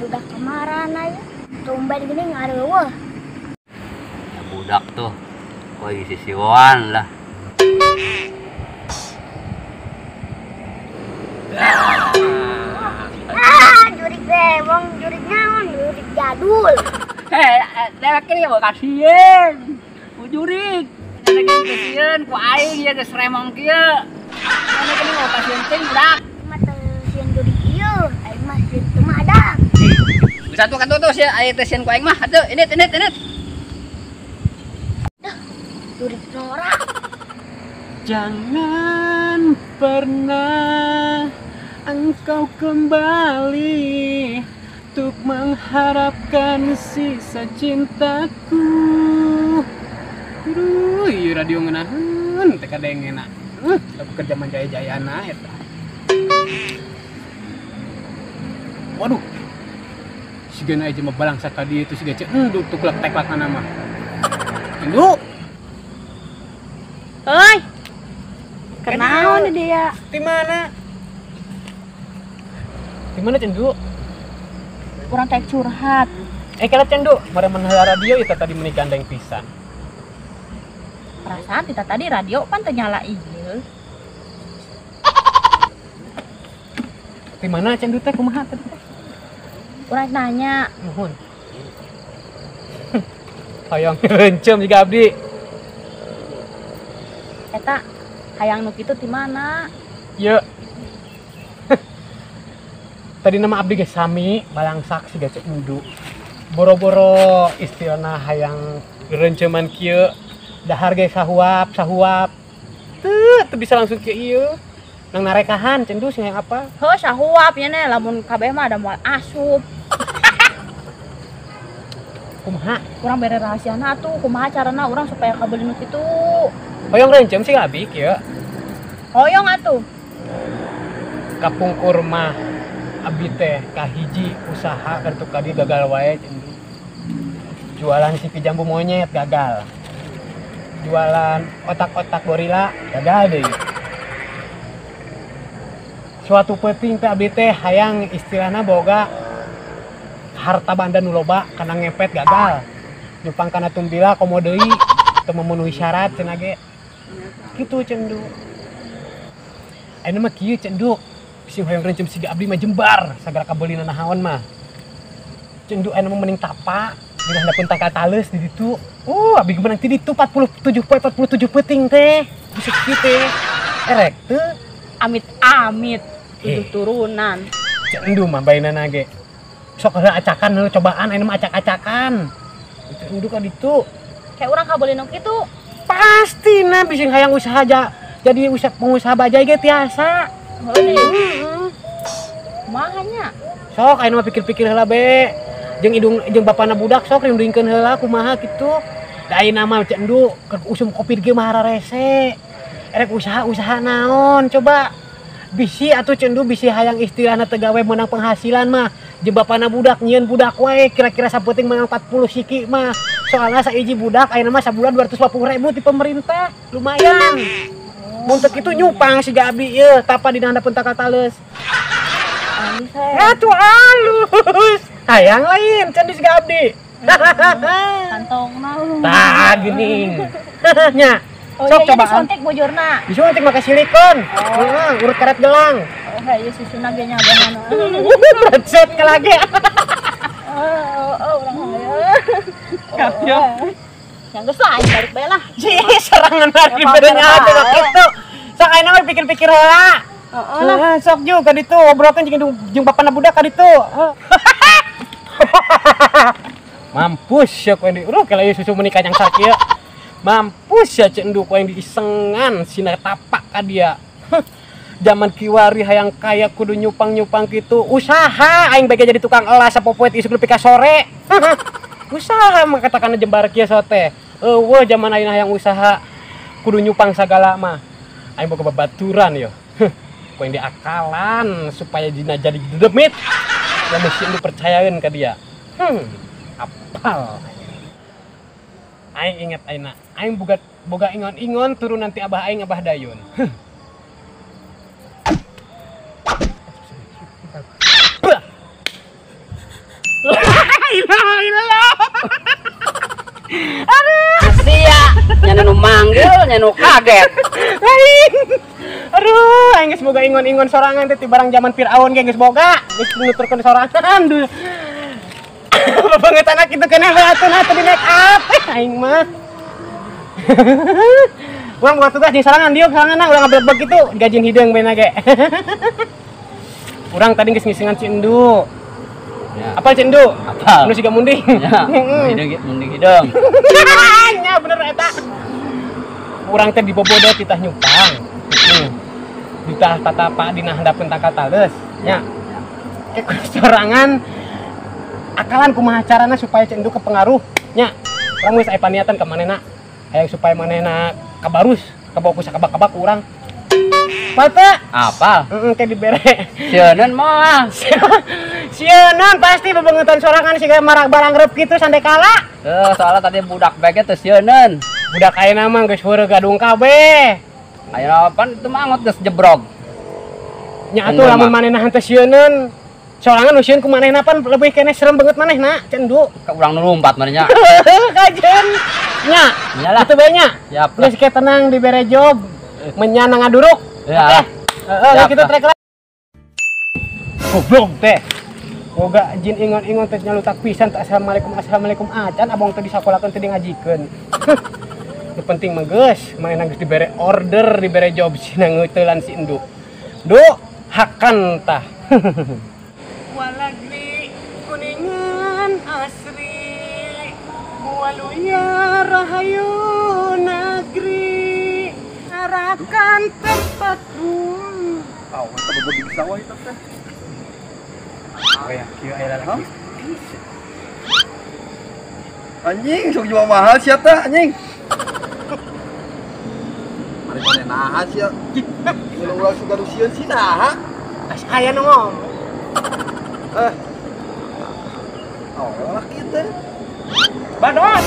Barudak kamarana ya. Tumben gini ngareueuh. Ya budak tuh. Koi sisiwan lah. Ah, jurik wong jurik naon, jurik jadul. Heh, dewek ini mau kasieun. Ku jurik. Dewek ini kasieun ku aing ieu geus remong kieu. Dewek ini mau kasieun teh budak. Mah teu sieun jurik ieu, aing mah sieun teu mah ada. Bisa tuh kan tuh sia aya teh sieun ku aing mah. Atuh, init init init. Duh, jurik norak. Jangan pernah engkau kembali untuk mengharapkan sisa cintaku. Aduh, ieu radio ngeunaheun teh kadengena. Aku kerja manjaya-jayana eta. Waduh. Sigana aja mah balangsa ka dieu teh siga ceunduk tuklak teklakna mah. Ceunduk. Hoi. Kenaon dia? Di mana? Di mana Cendu? Kurang teh curhat. Kala Cendu, mare menheula radio itu tadi meuni gandeng pisan. Perasaan kita tadi radio pan teu nyala ieu. Di mana Cendu teh kumaha tadi teh? Urang nanya. Nuhun. Hayang reuncem jiga abdi. Eta hayang nu kitu ti mana? Ieu. Tadi nama abdi ge sami balangsak siga Cendu. Boro-boro istilahna hayang reunceman kieu dahar ge sahuap sahuap. Teu bisa langsung kieu ieu. Nang narekahan Cendu sing hayang apa? Heuh sahuap nya ne lamun kabeh mah ada moal asup. Kumaha? Urang bere rahasiana atuh kumaha carana urang supaya kabeuli nu kitu. Hoyong reuncem sih abdi kieu. Hoyong atuh. Kapungkur mah abdi teh kahiji usaha kartu kadi gagal wae Cendu. Jualan sipi jambu monyet gagal. Jualan otak-otak gorila gagal deui. Suatu peuting teh abdi teh hayang istilahna boga harta banda nu loba kana ngepet gagal. Nyupang kana tumbila komo deui teu memenuhi syarat cenah ge. Kitu Cendu. Ayeuna mah kieu Cendu. Bisi hoyong reuncem siga abdi mah jembar sagala kabeulina nahaon mah. Cendu ayeuna mah mending tapa dina handapeun tangkal taleus di ditu. Abdi meunang ti ditu 47 poe 47 peuting teh. Bisa kieu teh. Erek teu. Amit-amit tujuh turunan. Cendu mah bainana ge. Sok heula acakan heula cobaan ayeuna mah acak-acakan. Cendu ka ditu. Kayak urang kabeuli nu kitu. Pastina bisi hayang usaha jadi pengusaha bajai ge tiasa. Heuh. Kumaha nya? Sok ayeuna mah pikir-pikir heula be. Jeung indung jeung bapana budak sok rindingkeun heula kumaha kitu. Da ayeuna mah Cendu keur usum covid ge mah hararese. Erek usaha-usaha naon coba. Bisi atuh Cendu bisi hayang istilahna teu gawe meunang penghasilan mah. Jeung bapana budak nyieun budak wae kira-kira sapeuting meunang 40 siki mah. Soalna saiji budak ayeuna mah sabulan 250.000 ti pemerintah. Lumayan. Mun teu kitu nyupang siga abdi ieu tapa dina handapeun tangkal taleus. Alus eh. Atuh alus. Hayang lain Cendu siga abdi. Kantongna lu. Tah geuning. Nya. Oh, sok iya, cobaan. Disuntik bojorna. Disuntik make silikon. Heeh, urut karet gelang. Oh, hayu susuna ge nya abahana. Berecet ke lagi. Oh, urang hayu. Ya. Yang geus lah aing balik bae lah. Cih, serangan lagi bedanya atuh kitu. Sok ayeuna mah pikir-pikir heula. Heeh lah. Sok juga ka ditu obrolkeun jeung bapana budak ka ditu. Mampus ya ku yang di urut kala ieu susu meuni kanyang sakieu. Mampus ya Cendu ku yang diisengan sina tapak ka dia. Zaman kiwari hayang kaya kudu nyupang-nyupang kitu. Usaha aing bae jadi tukang elas sapopoe isuk nepi ka sore. Usaha mah katakan jembar kieu sote. Eueuh zaman ayeuna hayang usaha kudu nyupang sagala mah. Aing boga babaturan yo. Ku yang diakalan supaya dina jadi dedemit. Ya mesti lu percayaeun ka dia. Apal. Aing inget ayeuna. Aing boga ingon-ingon turun nanti abah aing abah dayun. Nya nu manggil, nya nu kaget. Lain. Aduh, aing geus boga ingon-ingon sorangan teh ti barang zaman Firaun ge geus boga. Geus nuturkeun sorangan. Duh. Babangetan kitu keneh we atuh atuh di make up. Aing mah. Urang boga tugas jeung sorangan diuk soranganna urang ngabrebeg kitu gajin hideung bae ge. Urang tadi geus ngisingan si Endu. Ya. Apal si Endu? Apal. Nu siga munding. Ya, munding hideung. Nya bener eta. Urang teh dibobodo titah nyupang. Ditah tatapa dina handapeun tangkal tales. Nya. Ke sorangan akalan kumaha carana supaya si Endu kepengaruh nya. Urang geus aya paniatan ka manehna. Hayang supaya manehna kabarus, kabawa ku sakabak-kabak ku urang. Pate? Apal? Heeh, kayak dibere. Sieuneun mah. Sieuneun pasti bebengetan sorangan siga marak barang reup kitu sandekala. Heuh, soalnya tadi budak bae ge teu sieuneun. Budak ayeuna mah geus heureut gadung kabeh. Ayeuna pan itu mah angot geus jebrog. Nya atuh lamun manehna henteu sieuneun, sorangan nu sieun ku manehna pan leuwih keneh serem banget manehna, cendu. Ka urang nu lumpat manehnya. Kajen. Nya. Nya lah. Kitu bae nya. Siap. Geus ke tenang dibere job. Menyana ngaduruk. Ya. Oke. Heeh, kita trek lah. Goblok teh. Boga jin ingon-ingon teh nyalutak pisan teh assalamualaikum assalamualaikum acan abong teh disakolakeun teh di ngajikeun. Nu penting mah geus, manehna geus dibere order, dibere job sina ngeutelan si Endu. Du, hakan tah. Walagri kuningan asri waluya rahayu nagri harakan tempat bung. Awan teh boga sawah itu teh. Oh ya, kieu aya lalaki. Anjing, sok jual mahal sia teh anjing. Mari maneh naha sia. Ulah ulah suka sieun sih naha. As aya nu ngomong. Eh. Oh, laki teh. Badot.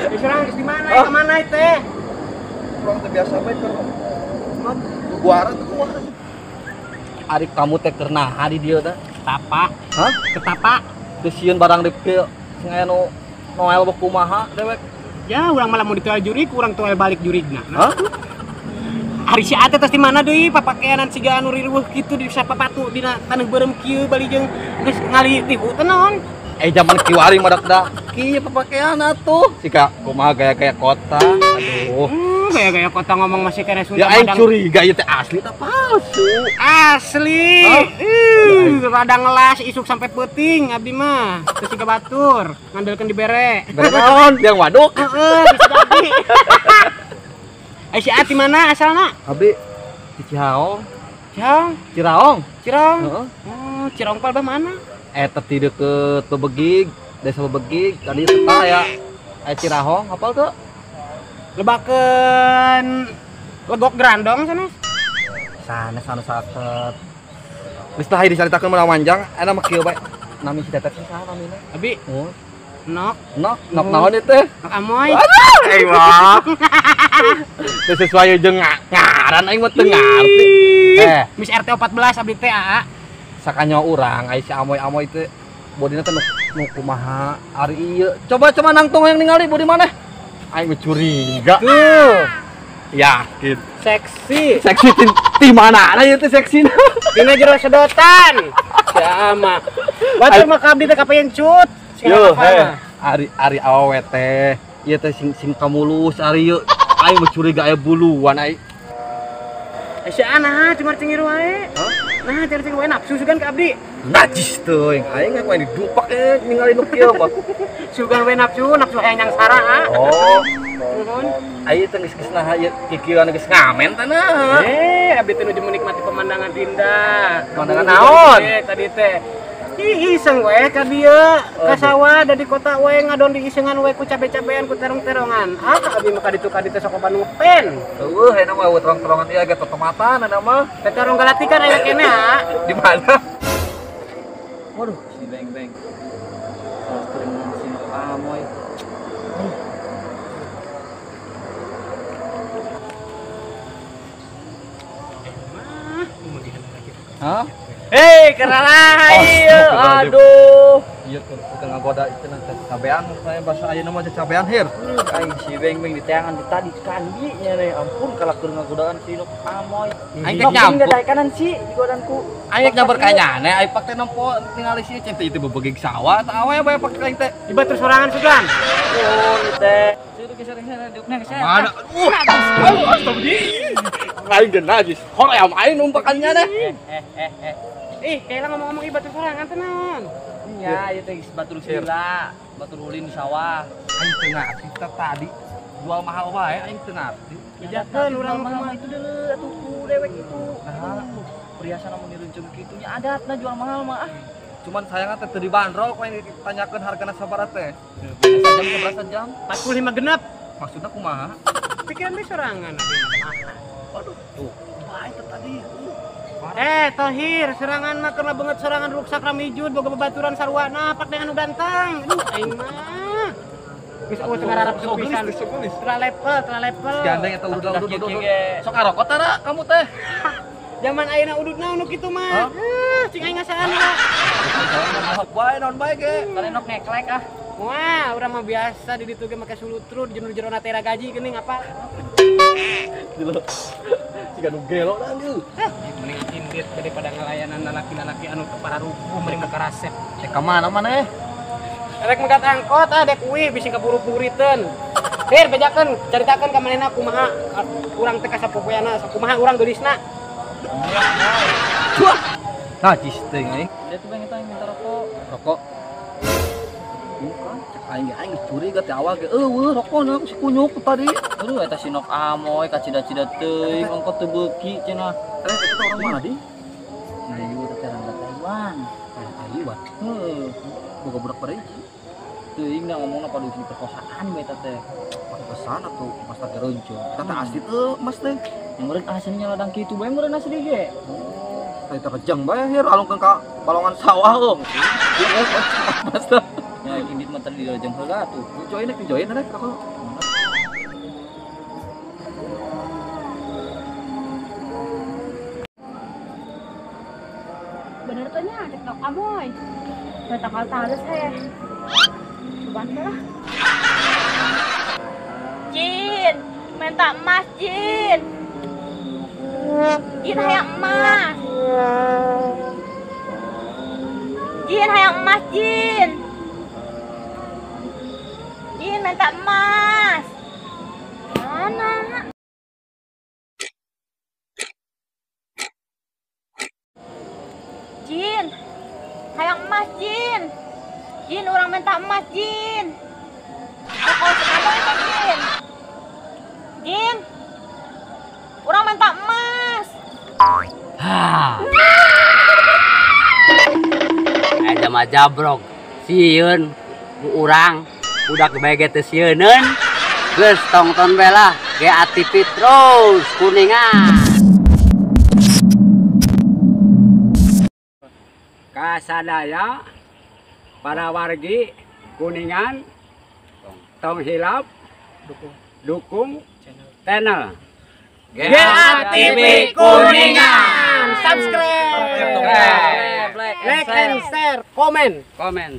Diserang di mana ya? Kemana teh? Kurang teh biasa bae keur. Guara tuh kumaha? Ari kamu teh keur naha di dieu teh? Tapa. Hah? Ketapa. Teu sieun barang dieu sing aya nu Noel beuh kumaha dewek. Ya, urang malah mau ditoel jurig, urang toel balik jurigna. Hah? Ari si Ate tos di mana deui papakeanan siga anu riweuh kitu di sapapatu dina taneuh beureum kieu bali jeung geus ngali tibu teh naon? Zaman kiwari mah dak kieu papakean atuh. Sika kumaha gaya-gaya kota. Aduh. Gaya-gaya kota ngomong masih kena Sunda. Ya aing curiga ieu teh asli teh palsu. Asli. Rada ngelas isuk sampai peuting abdi mah. Teu siga batur, ngandelkeun dibere. Bere naon? Yang waduk. Heeh, bisa jadi. Si Ati mana asalna? Abdi di Cihaong. Cihaong? Ciraong. Ciraong. Heeh. Oh, Ciraong palbah mana? Eta ti deukeut Bebegig, desa Bebegig, tadi teh aya aya Cirahong, hafal teu? Lebakeun Legok Grandong sanes. Sanes anu saket. Geus tah dicaritakeun mah manjang, eta mah kieu bae. Nami si Teteh saha namina? Abi. Oh. Nok. Nok, nok naon ieu teh? Nok amoy. Aduh, aing mah. Teu sesuai jeung ngaran aing mah teu ngarti. Miss RT 14 abdi teh aa. Sakanyo urang ai si amoy-amoy teh bodina teh nu kumaha ari ieu. Coba-coba nangtung yang ningali bodi maneh. Aing mah curiga. Tuh. Yakin. Seksi. Seksi ti mana ieu teh seksina? Dina jero sedotan. Sia mah. Batur mah ka abdi teh kapencut. Yo, ari ari awewe teh ieu teh sing sing kamulus ari ieu. Aing mah curiga aya buluan aing. Sia nah cuma cengir wae. Nah, cengir wae nafsu sugan ka abdi. Najis teuing. Aing ngaku aing didupak ningali nu kieu mah. Sugan we nafsu, nafsu hayang nyangsara ha. Oh. Nuhun. Aing teh geus geus naha ieu kikieuan geus ngamen teh nah. Abdi teh nuju menikmati pemandangan indah. Pemandangan naon? Tadi teh. Ih, iseng we ka dieu, ka sawah da di kota we ngadon di isengan we ku cabe-cabean ku terong-terongan. Ah, abdi mah ka ditu ka ditu sok loba nu ngepen. Eueuh, ayeuna mah terong-terongan ieu ge totomatan ayeuna mah. Teh terong galatikan aya keneh ha. Di mana? Waduh, si beng-beng. Salah si amoy. Hah? Hei, keralah ieu. Aduh. Iya, tukang ngagoda cenah cabean saya bahasa ayeuna mah cabean hir. Aing si Beng-beng diteangan di tadi kandi nya nih ampun kalah keur ngagodaan si Nok Amoy. Aing teh nyampur kanan si digodan ku. Aing nyamper ka nyane aing pak teh nempo ningali si cen teh itu bebegig sawah tah awe bae pak aing teh. Di batur sorangan sugan. Oh teh. Situ geser-geser diukna geser. Mana? Aduh astagfirullah. Aing ge najis. Hoream aing numpakannya deh. Ih, kayaknya ngomong-ngomong ieu batur sorangan teh naon? Nya, ieu teh batur sila, batur ulin di sawah. Aing teu ngarti teh tadi jual mahal wae aing teu ngarti. Bejakeun urang mahal itu deuleu atuh ku dewek itu. Nah, perhiasan amun direncem kitu nya adatna jual mahal mah ah. Cuman sayangna teh teu dibanderol ku aing ditanyakeun hargana sabaraha teh. Sajam sabaraha jam? 45 genep. Maksudna kumaha? Pikiran teh sorangan abi mah. Waduh, tuh. Bae teh tadi. Tohir, serangan mah karena banget serangan ruksak ramijud boga babaturan sarwana pak dengan nu ganteng. Aduh, aing mah. Geus eueuh teu ngararap pisan. Tera level, tera level. Gandeng eta udud udud udud. Sok arokot tara kamu teh. Zaman ayeuna udud naon nu kitu mah. Heuh, cing aing ngasaan lah. Sok bae naon bae ge. Kalenok ngeklek ah. Wah, urang mah biasa di ditu ge make sulutru di jero-jerona teh gaji geuning apa. Siga nu gelo da anjeun. Mending indit daripada ngelayanan lalaki-lalaki anu teu pararupuh mending ka karasep. Cek ka mana maneh? Rek megat angkot ah dek uih bisi kaburu-buriteun. Hir bejakeun caritakeun ka manehna kumaha urang teh kasapopoeana kumaha urang geulisna. Wah. Najis teh aing. Dia tuh bang eta yang minta rokok. Rokok. Bukan, cek aing ge aing curiga teh awal ge eueuh rokokna si kunyuk tadi. Aduh eta si Nok Amoy kacida-cida teuing ongkot teu beuki cenah. Eh itu orang mana di? Nah, ieu teh cara Taiwan. Taiwan. Heuh, boga budak bareuji. Teuing da ngomongna padu sini perkosaan bae eta teh. Pake pesan atuh mas teh gereunceun. Eta teh asli teu mas teh. Yang meureun aslinya ladang kitu bae meureun asli ge. Oh, teh kejang bae hir alungkeun ka balongan sawah heuh. Mas teh. Ya indit mah tadi dilajeng heula atuh. Dijoin rek dijoin rek aku. Bener tuh nya cek Nok Amoy. Batakal tales heh. Cobaan lah. Jin, minta emas Jin. Jin hayang emas. Jin hayang emas Jin. Jin minta emas. Mana? Jin, hayang emas Jin. Jin orang minta emas Jin. Pokok kamu itu Jin. Jin, orang minta emas. Ha. Eta mah jabrok. Sieun ku urang budak bae ge teu sieuneun. Geus tongton bae lah, GATV terus Kuningan. Kasadaya para wargi Kuningan tong hilap dukung channel GATV Kuningan. Subscribe, like and share, komen. Komen.